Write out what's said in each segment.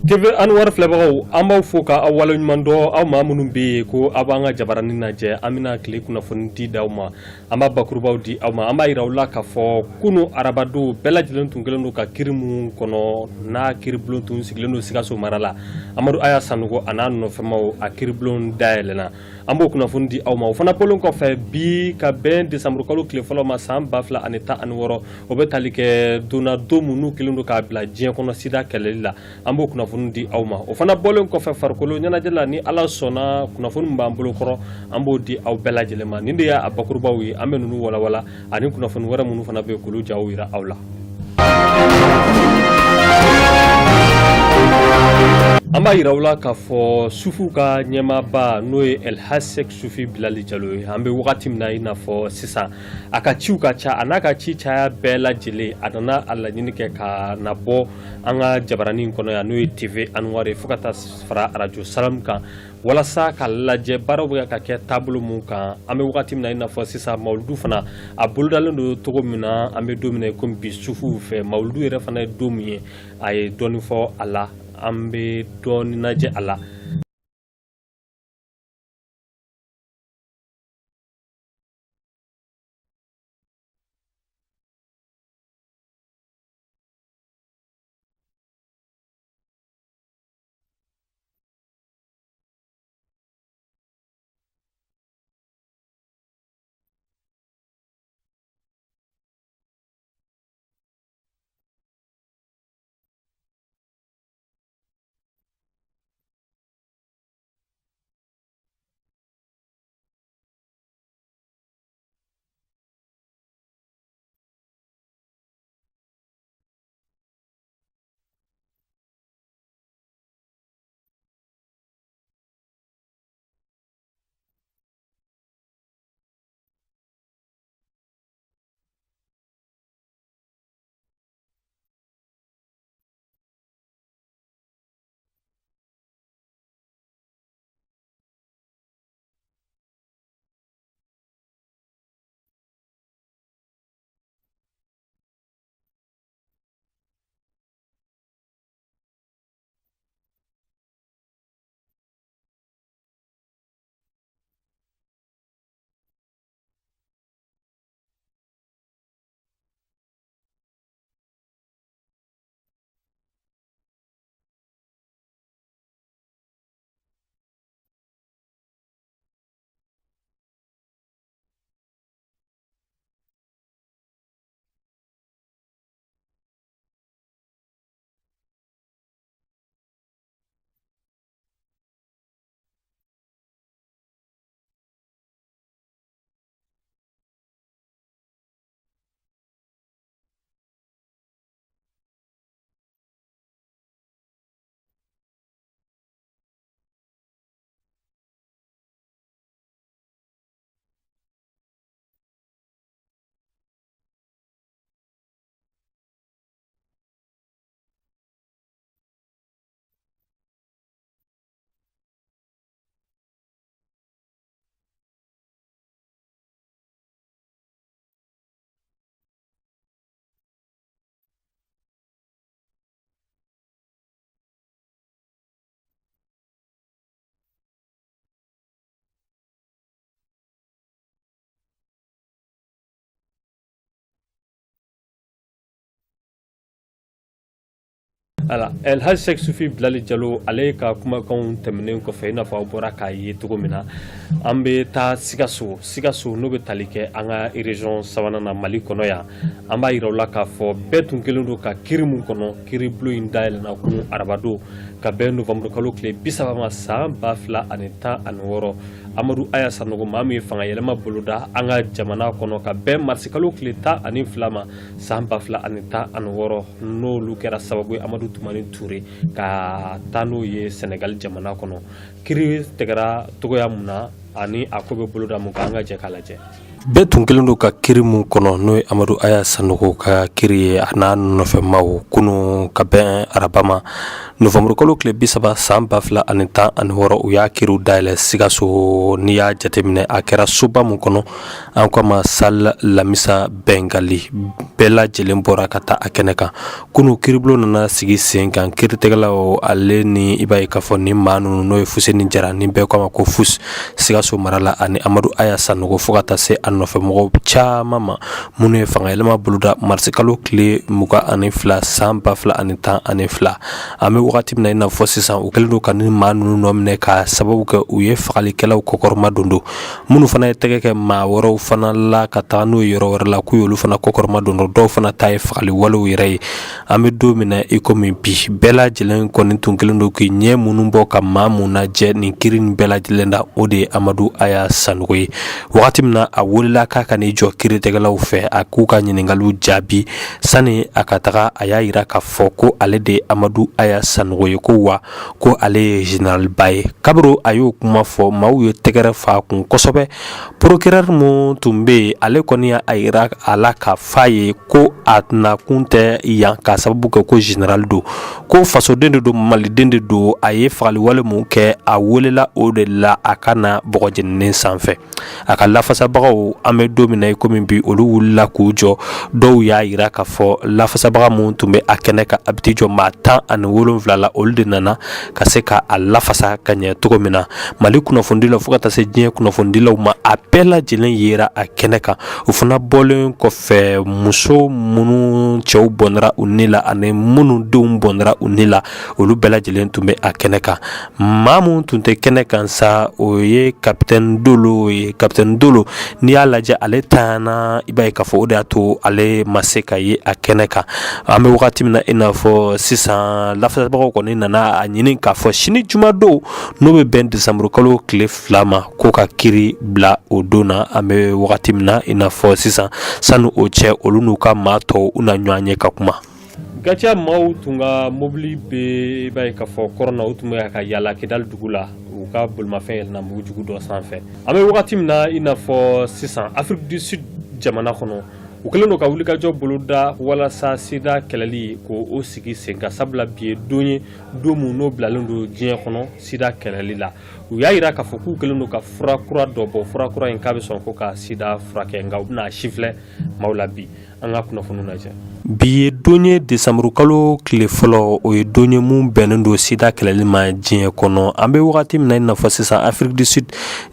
TV Anwar filɛbagaw, an b'aw fo ka aw waleɲuman dɔn, aw maa minnu bɛ yen ko aw b'an ka jabaranin lajɛ. An bɛna tile kunnafoni di d'aw ma, an b'a bakurubaw di aw ma. An b'a yira aw la k'a fɔ kunu arabadon, bɛɛ lajɛlen tun kɛlen don ka kiri mun kɔnɔ, n'a kiribulon tun sigilen don Sikaso mara la, Amadu Aya Sanogo a n'a nɔfɛmaw, a kiribulon dayɛlɛnna. An b'o kunnafoni di aw ma. O fana bɔlen kɔfɛ, bi ka bɛn desanburukalo tile fɔlɔ ma san 2016, o bɛ tali kɛ donna don minnu kɛlen don k'a bila diɲɛ kɔnɔ sida kɛlɛli la, an b'o kunnafoni di aw ma. O fana bɔlen kɔfɛ, farikolo ɲɛnajɛ la, ni Ala sɔnna, kunnafoni min b'an bolo kɔrɔ, an b'o di aw bɛɛ lajɛlen ma. Nin de y'a bakurubaw ye. An bɛ ninnu walawala ani kunnafoni wɛrɛ minnu fana bɛ yen, k'olu jaw yira aw la. An b'a yira aw la k'a fɔ sufuw ka ɲɛmaaba, n'o ye El Hadj Sɛk Sufi Bilali Jalo ye, an bɛ wagati min na i n'a fɔ sisan, a ka ciw ka ca. A n'a ka ci caya bɛɛ lajɛlen, a nana a laɲini kɛ ka na bɔ an ka jabaranin kɔnɔ yan, n'o ye TV Anwar ye, fo ka taa fara arajo Salam kan, walasa ka lajɛ baaraw bɛ ka kɛ taabolo mun kan an bɛ wagati min na i n'a fɔ sisan. Mawuludu fana, a bolodalen don cogo min na, an bɛ don min na i komi bi, sufuw fɛ, mawuludu yɛrɛ fana ye don min ye, a ye dɔɔnin fɔ a la. An bɛ dɔɔnin lajɛ a la. Ala El Hadj Sɛk Sufi Bilali Jalo, ale ka kumakanw tɛmɛnen kɔfɛ, i n'a fɔ aw bɔra k'a ye cogo min na, an bɛ taa Sikaso. Sikaso, n'o bɛ tali kɛ an ka région sabanan na Mali kɔnɔ yan, an b'a yira aw la k'a fɔ bɛɛ tun kɛlen don ka kiri mun kɔnɔ, kiribulon in dayɛlɛnna kunun arabadon ka bɛn novembre kalo tile 30 ma san 2016. Amadu Aya Sanogo, maa min ye fanga yɛlɛma boloda an ka jamana kɔnɔ ka bɛn marisi kalo tile 12 ma san 2016, n'olu kɛra sababu ye Amadu Tumani Ture ka taa n'o ye Senegali jamana kɔnɔ, kiri tigɛra togoya mun na ani a ko bɛ boloda mun kan, an ka jɛ k'a lajɛ. Bɛɛ tun kɛlen don ka kiri mun kɔnɔ, n'o ye Amadu Aya Sanogo ka kiri ye, a n'a nɔfɛmaw, kunun ka bɛn araba ma, nowanburukalo tile 30 san 2016, u y'a kiriw dayɛlɛ Sikaso. N'i y'a jateminɛ, a kɛra soba min kɔnɔ, an ko a ma salle Lamisa Bɛngali, bɛɛ lajɛlen bɔra ka taa a kɛnɛ kan. Kunun kiribulon nana sigi sen kan. Kiritigɛlaw ale ni i b'a ye k'a fɔ ni maa ninnu, n'o ye Fuseni Jara, ni bɛɛ ko a ma ko Fus, Sikaso mara la, ani Amadu Aya Sanogo, fo ka taa se a nɔfɛmɔgɔw caman ma minnu ye fangayɛlɛma boloda marisikalo tile 22 san 2012. An bɛ wagati min na i n'a fɔ sisan, u kɛlen don ka ni maa ninnu nɔ minɛ ka sababu kɛ u ye fagalikɛlaw kɔkɔrɔmadondon, minnu fana ye tɛgɛ kɛ maa wɛrɛw fana la ka taga n'u ye yɔrɔ wɛrɛ la, k'u y'olu fana kɔkɔrɔmadondon. Dɔw fana ta ye fagali walew yɛrɛ ye. An bɛ don min na i komi bi, bɛɛ lajɛlen kɔni tun kɛlen don k'i ɲɛ minnu bɔ ka maa mun lajɛ nin kiri nin bɛɛ lajɛlen na, o de ye Amadu Aya Sanogo ye. Wagati min na a welela k'a ka n'i jɔ kiritigɛlaw fɛ, a k'u ka ɲininkaliw jaabi, sani a ka taga, a y'a yira k'a fɔ ko ale de ye Amadu Aya Sanogo ye, ko wa ko ale ye généralba ye. Kabiri a y'o kuma fɔ, maaw ye tɛgɛrɛ f'a kun kosɛbɛ. Procureur mun tun bɛ yen, ale kɔni y'a yira a la k'a f'a ye ko a nakun tɛ yan k'a sababu kɛ ko général don, ko fasoden de don, maliden de don. A ye fagaliwale mun kɛ, a welela o de la a ka na bɔgɔjeninen sanfɛ. A ka lafasabagaw, an bɛ don min na i komi bi, olu wulila k'u jɔ. Dɔw y'a yira k'a fɔ lafasabaga mun tun bɛ a kɛnɛ kan, a bɛ t'i jɔ maa 17 la, olu de nana ka se ka a lafasa ka ɲɛ cogo min na. Mali kunnafonidilaw fo ka taa se diɲɛ kunnafonidilaw ma, a bɛɛ lajɛlen yera a kɛnɛ kan. O fana bɔlen kɔfɛ, muso minnu cɛw bɔnɛra u ni la ani minnu denw bɔnɛra u ni la, olu bɛɛ lajɛlen tun bɛ a kɛnɛ kan. Maa mun tun tɛ kɛnɛ kan sa, o ye kapitɛni Dolo ye. Kapitɛni Dolo, n'i y'a lajɛ, ale taana, i b'a ye k'a fɔ o de y'a to ale ma se ka ye a kɛnɛ kan. An bɛ wagati min na i n'a fɔ sisan, lafasabagaw kɔni nana a ɲini k'a fɔ sini jumadon, n'o bɛ bɛn desanburukalo tile 2 ma, ko ka kiri bila o don na. An bɛ wagati min na i n'a fɔ sisan, sani o cɛ, olu n'u ka maa tɔw u na ɲɔgɔn ye ka kuma. Gatia maaw tun ka mobili bɛ, i b'a ye k'a fɔ kɔrɔn na, u tun bɛ ka yaala Kidali dugu la, u ka bolimafɛn yɛlɛnna mugujugu dɔ sanfɛ. An bɛ wagati min na i n'a fɔ sisan, Afrique du Sud jamana kɔnɔ, u kɛlen don ka wulikajɔ boloda walasa sida kɛlɛli ko o sigi sen kan, sabula bi ye don ye, don min n'o bilalen don diɲɛ kɔnɔ sida kɛlɛli la. U y'a yira k'a fɔ k'u kɛlen don ka fura kura dɔ bɔ, fura kura in k'a bɛ sɔn ko ka sida furakɛ, nka u bɛna a sifilɛ maaw la bi. An ka kunnafoni lajɛ. Bi ye don ye, desanburukalo tile fɔlɔ, o ye don ye mun bɛnnen don sida kɛlɛli ma diɲɛ kɔnɔ. An bɛ wagati min na i n'a fɔ sisan, Afrique du Sud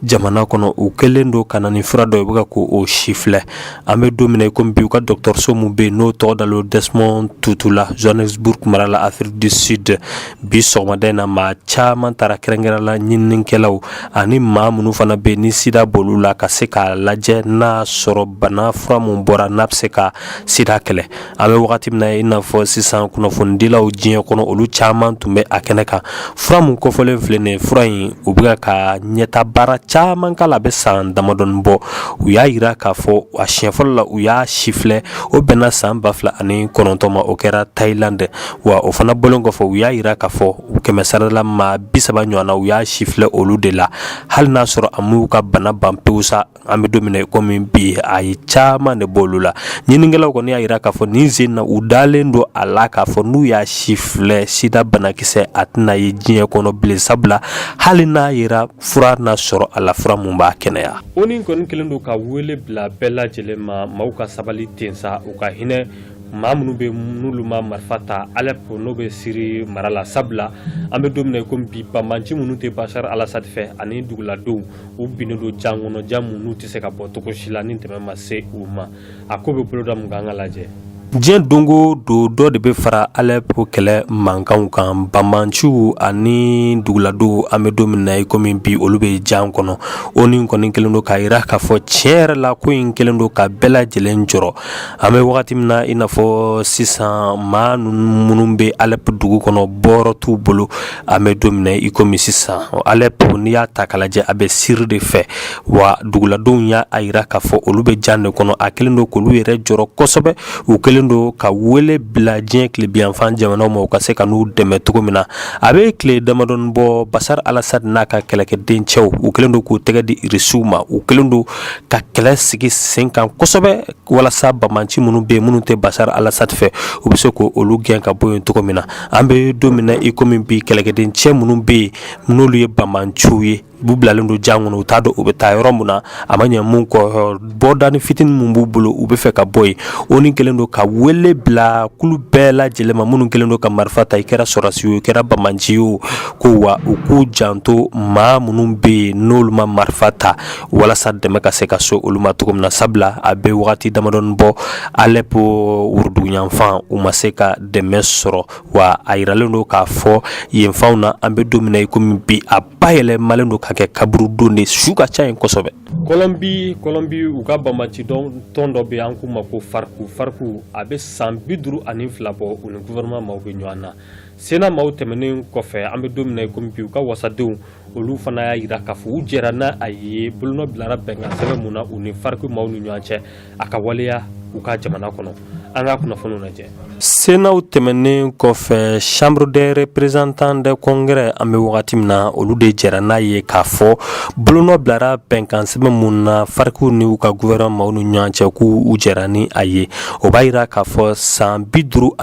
jamana kɔnɔ, u kɛlen don ka na ni fura dɔ ye, u bɛ ka ko o sifilɛ. An bɛ don min na i komi bi, u ka dɔgɔtɔrɔso mun bɛ yen, n'o tɔgɔ dalen Desmond Tutu la, Johannesburg mara la, Afrique du Sud, bi sɔgɔmada in na, maa caman taara, kɛrɛnkɛrɛn la ɲininikɛlaw ani maa minnu fana bɛ ni sida b'olu la, ka se k'a lajɛ n'a sɔrɔ bana fura mun bɔra, n'a bɛ se ka sida kɛlɛ. An bɛ wagati min na i n'a fɔ sisan, kunnafonidilaw diɲɛ kɔnɔ, olu caman tun bɛ a kɛnɛ kan. Fura mun kofɔlen filɛ nin ye, fura in, u bɛ ka ɲɛta baara caman k'a la, a bɛ san damadɔni bɔ. U y'a yira k'a fɔ a siɲɛ fɔlɔ la u y'a sifilɛ, o bɛnna san 2009 ma, o kɛra Thaïlande. Wa o fana bɔlen kɔfɛ, u y'a yira k'a fɔ kɛmɛ sara la maa 30 ɲɔgɔn na, u y'a sifilɛ olu de la. Hali n'a sɔrɔ a m'u ka bana ban pewu sa, an bɛ don min na komi bi, a ye caman de bɔ olu la. Ɲininikɛlaw kɔni y'a yira k'a fɔ nin sen na, u dalen don a la k'a fɔ n'u y'a sifilɛ, sida banakisɛ a tɛna ye diɲɛ kɔnɔ bilen, sabula hali n'a yera, fura na sɔrɔ a la, fura mun b'a kɛnɛya. ONU kɔni kɛlen don ka wele bila bɛɛ lajɛlen ma, maaw ka sabali ten sa, u ka hinɛ maa minnu bɛ n'olu ma marifa ta Alep, n'o bɛ Siri mara la, sabula an bɛ don min na komi bi, banbanci minnu tɛ Bashar al-Assad fɛ ani duguladenw, u binnen don jan kɔnɔ, jan mun n'u tɛ se ka bɔ cogo si la ni dɛmɛ ma se u ma. A ko bɛ boloda mun kan, an ka lajɛ. Diɲɛ don o don, dɔ de bɛ fara Alep kɛlɛ mankanw kan, banbanciw ani duguladenw. An bɛ don min na i komi bi, olu bɛ jan kɔnɔ. ONU kɔni kɛlen don k'a yira k'a fɔ tiɲɛ yɛrɛ la, ko in kɛlen don ka bɛɛ lajɛlen jɔrɔ. An bɛ wagati min na i n'a fɔ sisan, maa ninnu minnu bɛ Alep dugu kɔnɔ, bɔyɔrɔ t'u bolo. An bɛ don min na i komi sisan, Alep, n'i y'a ta k'a lajɛ, a bɛ Siri de fɛ, wa duguladenw y'a yira k'a fɔ olu bɛ jan de kɔnɔ. A kɛlen don k'olu yɛrɛ jɔrɔ kosɛbɛ. U kɛlen kɛlen don ka wele bila diɲɛ tilebinyanfan jamanaw ma, u ka se ka n'u dɛmɛ cogo min na. A bɛ tile damadɔni bɔ, Bashar al-Assad n'a ka kɛlɛkɛden cɛw, u kɛlen don k'u tɛgɛ di Irisiw ma. U kɛlen don ka kɛlɛ sigi sen kan kosɛbɛ walasa banbaanci minnu bɛ yen, minnu tɛ Bashar al-Assad fɛ, u bɛ se k'olu gɛn ka bɔ yen cogo min na. An bɛ don min na i komi bi, kɛlɛkɛden cɛ minnu bɛ yen, n'olu ye banbaanciw ye, u bilalen don jan kɔnɔ, u t'a dɔn u bɛ taa yɔrɔ min na. A ma ɲɛ mun kɔ, bɔdani fitinin min b'u bolo, u bɛ fɛ ka bɔ yen. ONU kɛlen don ka wele bila kulu bɛɛ lajɛlen ma minnu kɛlen don ka marifa ta, i kɛra sɔrɔdasi ye, i kɛra banbaanci ye o, ko wa u k'u janto maa minnu bɛ yen, n'olu ma marifa ta, walasa dɛmɛ ka se ka se olu ma cogo min na, sabula a bɛ wagati damadɔni bɔ, Alɛpo woroduguyanfan, u ma se ka dɛmɛ sɔrɔ. Wa a yiralen don k'a fɔ yen fanw na, an bɛ don min na i komi bi, a bayɛlɛmalen don ka kɛ kaburudon de, su ka ca yen kosɛbɛ. Kɔlɔnbi, u ka banbaanci tɔn dɔ bɛ, an k'u ma ko FARC. FARC, a bɛ san 52 bɔ, u ni gouvernement maaw bɛ ɲɔgɔn na. Sénat maaw tɛmɛnen kɔfɛ, an bɛ don min na i komi bi, u ka wasadenw, olu fana y'a jira k'a fɔ u jɛra n'a a ye, bolonɔ bilara bɛnkan sɛbɛn mun na u ni FARC maaw ni ɲɔgɔn cɛ, a ka waleya u ka jamana kɔnɔ. An ka kunnafoniw lajɛ. Sénat tɛmɛnen kɔfɛ, Chambre des représentants de Congrès, an bɛ wagati min na, olu de jɛra n'a ye k'a fɔ bolonɔ bilara bɛnkan sɛbɛn mun na FARC ni u ka gouvernement maaw ni ɲɔgɔn cɛ, k'u jɛra ni a ye. O b'a jira k'a fɔ san 52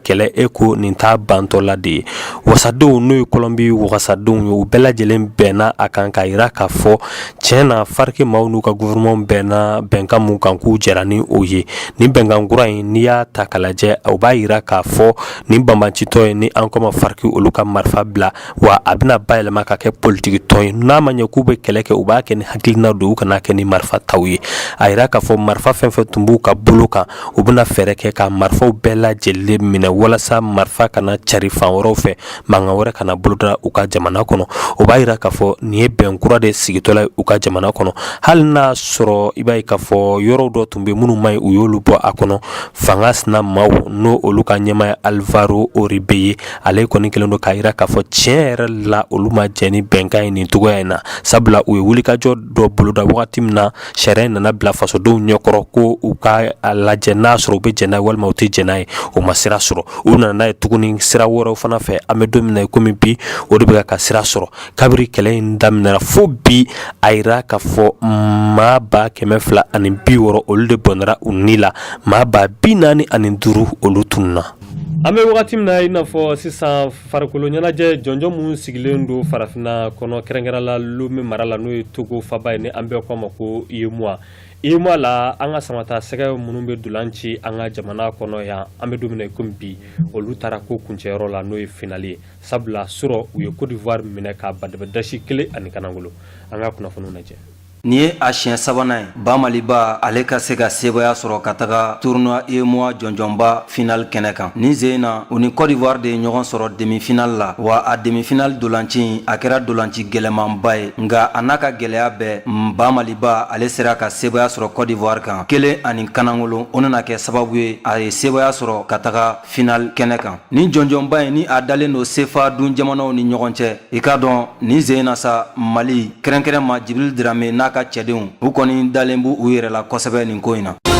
kɛlɛ, e ko nin t'a bantɔla de ye. Wasadenw, n'o ye Kɔlɔnbi wasadenw ye, u bɛɛ lajɛlen bɛnna a kan k'a jira k'a fɔ tiɲɛ na, FARC maaw n'u ka gouvernement bɛnna bɛnkan mun kan, k'u jɛra ni o ye. Nin bɛnkan kura in, n'i y'a ta k'a lajɛ, o b'a jira k'a fɔ nin banbaancitɔn ye, ni an k'a ma FARC, olu ka marifa bila, wa a bɛna bayɛlɛma ka kɛ politiki tɔn ye. N'a ma ɲɛ k'u bɛ kɛlɛ kɛ, u b'a kɛ ni hakilina don, u kana kɛ ni marifa taw ye. A jira k'a fɔ marifa fɛn fɛn tun b'u ka bolo kan, u bɛna fɛɛrɛ kɛ ka marifaw bɛɛ lajɛlen minɛ, walasa marifa kana cari fan wɛrɛw fɛ, mankan wɛrɛ kana boloda u ka jamana kɔnɔ. O b'a jira k'a fɔ nin ye bɛn kura de sigitɔla ye u ka jamana kɔnɔ, hali n'a sɔrɔ i b'a ye k'a fɔ yɔrɔ dɔ tun bɛ minnu ma ɲi, u y'olu bɔ a kɔnɔ. Fanga sina maaw, n'o olu ka ɲɛmaa ye Alvaro Uribe ye, ale kɔni kɛlen don k'a jira k'a fɔ tiɲɛ yɛrɛ la, olu ma jɛn ni bɛnkan ye nin cogoya in na, sabula u ye wulikajɔ dɔ boloda wagati min na sariya in nana bila fasodenw ɲɛkɔrɔ ko u ka a lajɛ n'a sɔrɔ u bɛ jɛn n'a ye walima u tɛ jɛn n'a ye, o ma sira sɔrɔ. U nana n'a ye tuguni sira wɛrɛw fana fɛ. An bɛ don min na i komi bi, o de bɛ ka sira sɔrɔ. Kabiri kɛlɛ in daminɛra fo bi, a yira k'a fɔ maa 260,000, olu de bɔnɛra u ni la, maa 45,000, olu tununna. An bɛ wagati min na i n'a fɔ sisan, farikolo ɲɛnajɛ jɔnjɔn minnu sigilen don farafinna kɔnɔ, kɛrɛnkɛrɛn la Lome mara la, n'o ye Togo faba ye, ni an bɛɛ k'a ma ko UEMOA. UEMOA la, an ka samata sɛgɛ minnu bɛ dolan ci an ka jamana kɔnɔ yan, an bɛ don min na i komi bi, olu taara ko kuncɛyɔrɔ la, n'o ye finale ye, sabula surɔ u ye Côte d'Ivoire minɛ k'a badabadasi kelen ani kanangolo. An ka kunnafoniw lajɛ. Nin ye a siɲɛ sabanan ye Ba Maliba ale ka se ka sebaaya sɔrɔ ka taga tournoi UEMOA jɔnjɔnba final kɛnɛ kan. Nin sen in na, u ni Côte d'Ivoire de ye ɲɔgɔn sɔrɔ demi-finale la. Wa a demi-finale dolanci, a kɛra dolanci gɛlɛmanba ye, nka a n'a ka gɛlɛya bɛɛ, Ba Maliba ale sera ka sebaaya sɔrɔ Côte d'Ivoire kan kelen ani kanangolo. O nana kɛ sababu ye a ye sebaaya sɔrɔ ka taga final kɛnɛ kan. Nin jɔnjɔnba in, ni a dalen don CFA dun jamanaw ni ɲɔgɔn cɛ, i k'a dɔn nin sen in na sa, Mali kɛrɛnkɛrɛn ma, Jibril Drame n'a ka cɛdenw, u kɔni dalen b'u u yɛrɛ la kosɛbɛ nin ko in na.